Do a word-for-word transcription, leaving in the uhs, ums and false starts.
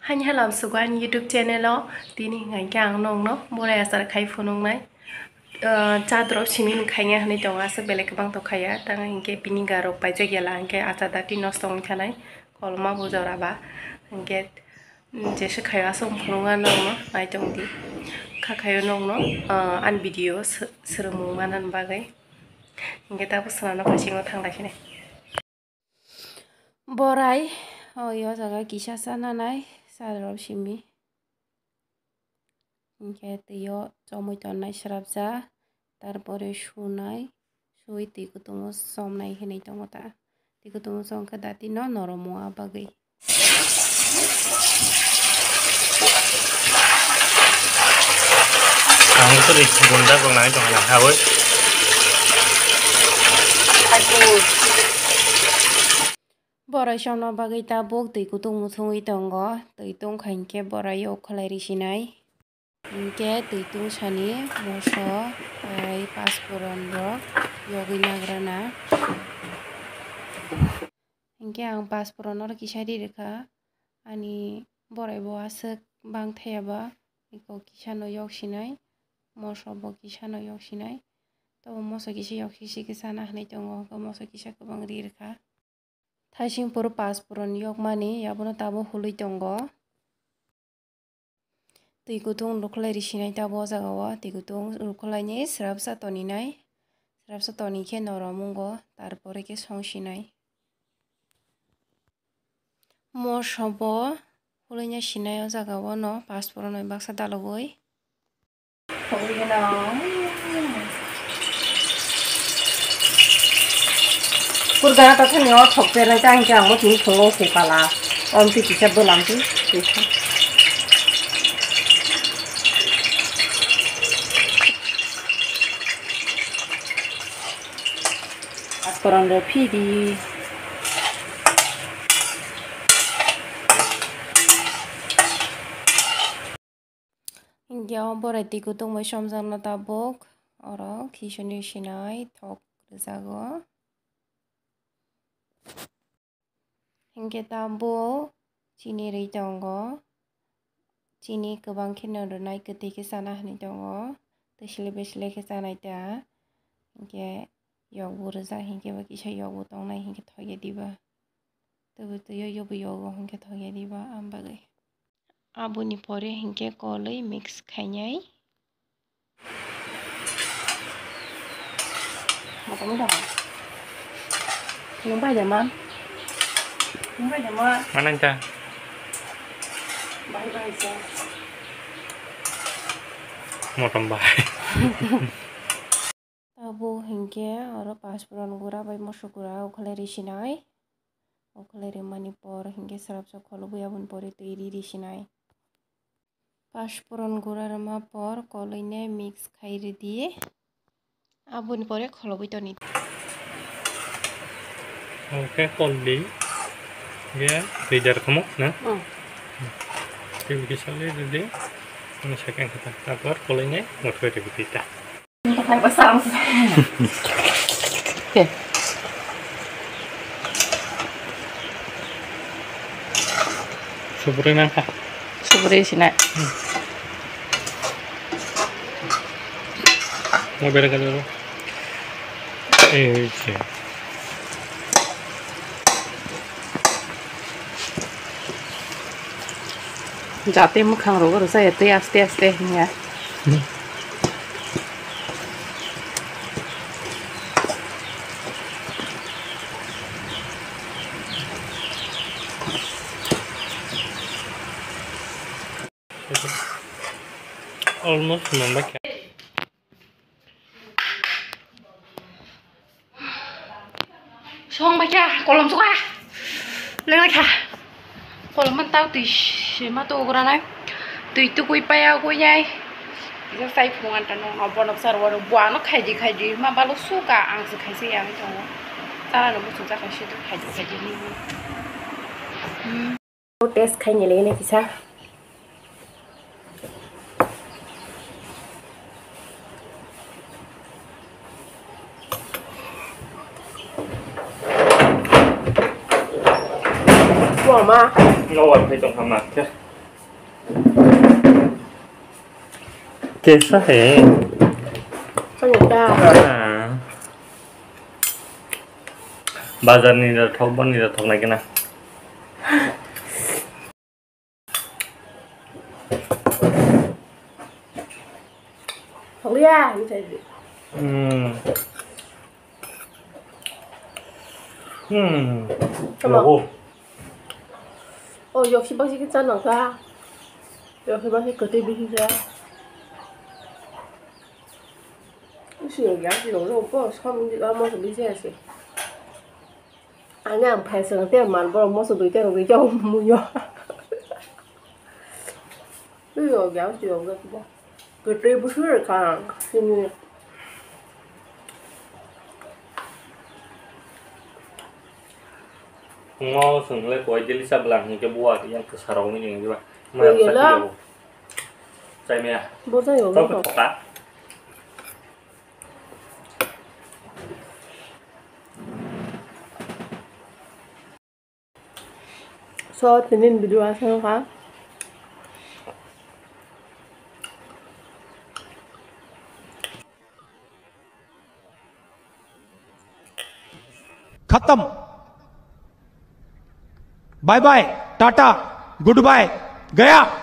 Haini halam sugo ani YouTube channel o, tini hwnkha khe ang nokno borai achar khai phunuknai. Ah, cha drop simi khainai hinwi tongo, aswk belai kwbang to khaiya, tang hinkhe bini ga rok paijak yala hinkhe achar dati nosto wngwi thanai, kolma bo jora ba hinkhe. Jesa khayo aswk phunukna nokno naitongdi. Kha khayo nokno, ah, ani video sw-, swrwngmung manani bagwi. Hinkhe tabuk swnamna phasingo thang lai sini. Borai, o, o jaga kisa cha nanai, cha drop simi. Hinkhe twi o chomwi tonnai swrapsa, tarpore sunai, sui twi kutungo chomnai hinwi tongo ta. Twi kutungo chomkhe dati no norom wngma bagwi. Ang to ri gunda gong nai tong na, hawi. Borai somna bagwi tabuk twi kutung muthungwi tongo. Twi tungkha hinkhe borai o kholai risinai. Hinkhe twi tungsani moso tei paspuron rok yogwi nagrana. Hinkhe ang paspuron oro kisa ri rwkha. Ani borai bo aswk bang thaya ba, eko kisa no yok sinai, moso bo kisa no yok sinai. Tobo moso kisa yok sisi khe chana hinwi tongo, hwnkhe moso kisa kwbang ri rwkha. Thaising phuru paspuron yokmani, abono tabuk hului tongo. Twi kutung rwkhlai risinai tabuk o jaga o, twi kutung rwkhlaini swrapsa toninai, swrapsa toni khe norom wngo, tarpore khe song sinai. Moso bo hulaina sinai o jaga o no, paspuron bai baksa dalogwi. Kurgana ta thani o thok pernai ta hinkhe ang bo tini thungo se pala. Om twi kisa bwlam twi. Askoron rw phidi. Hinkhe o borai twi kutung bai somjakno tabuk oro khisuni sinai thok rwjago. Hinkhe tabuk chini rwi tongo, chini kwbang kheno rwnai, kwtwi khe chana hinwi tongo, twi sle bai sle khe chanai ta. Hinkhe yokbo rwjak, hinkhe bo kisa yokbo tongnai hinkhe thokya diba. Twi bo twi o yobo yogo hinkhe thokya diba, am bagwi. Aboni pore hinkhe kolwi mix khainai. Motom da. Nung bai da ma. Nung bai da ma. Mana ta? Bai bai sa. Motom bai. Tabuk hinkhe oro paspuron gura bai moso gura ukholai risinai. Ukholai rimani por hinkhe swrapsa kholobwi aboni pore twi ri risinai. Paspuron gura rwma por kolwino mix khai ridi. Aboni pore kholobwi toni. Oke, koldi. Ge, leader kamu, na? Hmm. Tibiki sali ridi. Ini second kata. Tapor kolwino mothoi ridi ta. Oke. Subri nangkha. Subri sinai. Mau beri kali dulu. Eh, oke. Jate mwkhang rogo rwjaya tei aste aste hinya. Almost remember. Song bai kha, kolom sukha. Lenglai kha. Kolom man tau twi se ma to ugranai. Twi tukui paya ugui yai. Kisa sai phung anta no no bono sar waro buano khaidi khaidi ma balo suka ang se khaise ya tongo. Tara no musu jaka se to khaidi khaidi ni. Hmm. Test khai ni lei kisa. Wama. Ngawar khai tong hama. Kaisa hai. Chalo ta. Ah. Bazarni da thok, boni da thok nai kena. Thokliya, ini saya. Hmm. Hmm. Tama. Logo. Oh, yoksi basi kita nangka. Yoksi basi kete bisi sa. Usi yogi asi logo po, sam di amo bisi asi. Ani ang phai seng te mal boro moso dui te rogwi jao muyo. Twi rogwi ang twi rogwi kubo. Kwtwi bwswk rwkha ang sini. Ngo swngle koi dili sa bwlang hwnkhe buwa yang kwsa rogwi ni wngwi ba. Maya Wngwi sa la. Twi rogwi. Chai maya. Bo jai rogwi Chau kho. Khe thoka. So, tinin video asal ha. खत्म। Bye bye, tata, good bye, गया।